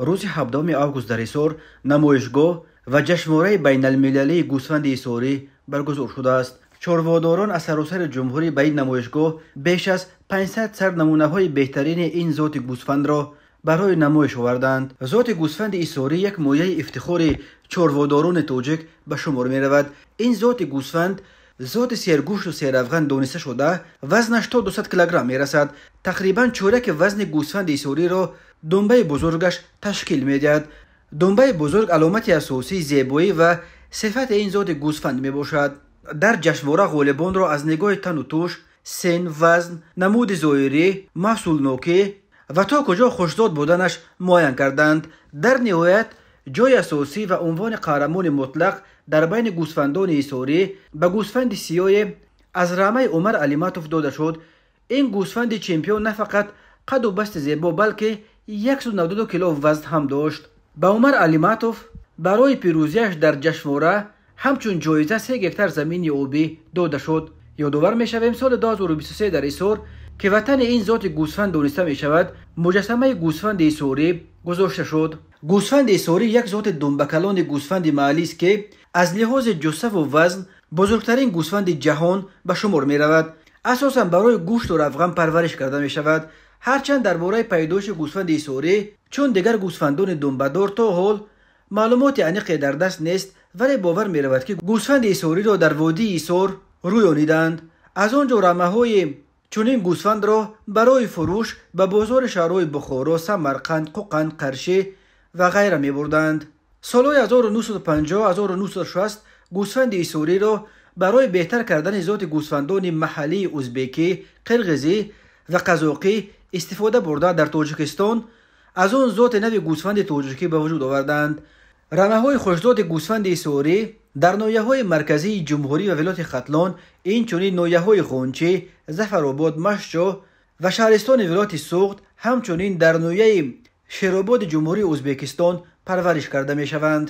Рӯзи 17 август дар Ҳисор намоишгоҳ ва ҷашнвораи байналмилалии гӯсфанди ҳисорӣ баргузор шудааст. Чорводорон аз саросари ҷумҳурӣ ба ин намоишгоҳ беш аз 500 сар намунаҳои беҳтарини ин зоти гӯсфандро барои намоиш оварданд. Зоти гӯсфанди ҳисорӣ як мояи ифтихори чорводорони тоҷик ба шумор меравад. Ин зоти гӯсфанд зоти сергӯшту серавған дониста шуда, вазнаш то 200 килограмм мерасад. Тақрибан чораки вазни гӯсфанди ҳисориро думбаи бузургаш ташкил медиҳад. Думбаи бузург аломати асосии зебоӣ ва сифати ин зоти гӯсфанд мебошад. Дар ҷашнвора ғолибонро аз нигоҳи тану туш, сен, вазн, намуди зоҳирӣ, маҳсулнокӣ ва то куҷо хушзод буданаш муайян карданд. Дар ниҳоят ҷои асосӣ ва унвони қаҳрамони мутлақ дар байни гӯсфандони ҳисорӣ ба гӯсфанди сиёе аз рамаи Умар Алиматов дода шуд. Ин гӯсфанди чемпион на фақат қаду басти зебо, балки 192 кило вазн ҳам дошт. Ба Умар Алиматов барои пирӯзиаш дар ҷашнвора ҳамчун ҷоиза 3 гектар замини обӣ дода шуд. Ёдовар мешавем, соли 2023 дар Ҳисор, ки ватани ин зоти гӯсфанд дониста мешавад, муҷассамаи гӯсфанди ҳисорӣ гузошта шуд. Гӯсфанди ҳисорӣ як зоти думбакалони гӯсфанди маҳаллист, ки аз лиҳози ҷуссаву вазн бузургтарин гӯсфанди ҷаҳон ба шумор меравад. Асосан барои гӯшту равған парвариш карда мешавад. Ҳарчанд дар бораи пайдоиши гӯсфанди ҳисорӣ чун дигар гӯсфандони думбадор то ҳол маълумоти аниқе дар даст нест, вале бовар меравад, ки гӯсфанди ҳисориро дар водии Ҳисор рӯёниданд. Аз он ҷо рамаҳои чунин гӯсфандро барои фурӯш ба бозори шаҳрҳои Бухоро, Самарқанд, Қӯқанд, Қаршӣ ва ғайра мебурданд. Солҳои 1950-1960 гӯсфанди ҳисориро барои беҳтар кардани зоти гӯсфандони маҳаллии узбекӣ, қирғизӣ ва қазоқӣ истифода бурда, дар Тоҷикистон аз он зоти нави гӯсфанди тоҷикӣ ба вуҷуд оварданд. Рамаҳои хушзоти гӯсфанди ҳисорӣ дар ноҳияҳои марказии ҷумҳурӣ ва вилояти Хатлон, инчунин ноҳияҳои Ғончӣ, Зафаробод, Машчоҳ ва шаҳристони вилояти Суғд, ҳамчунин дар ноҳияи Шерободи ҷумҳурии Ӯзбекистон парвариш карда мешаванд.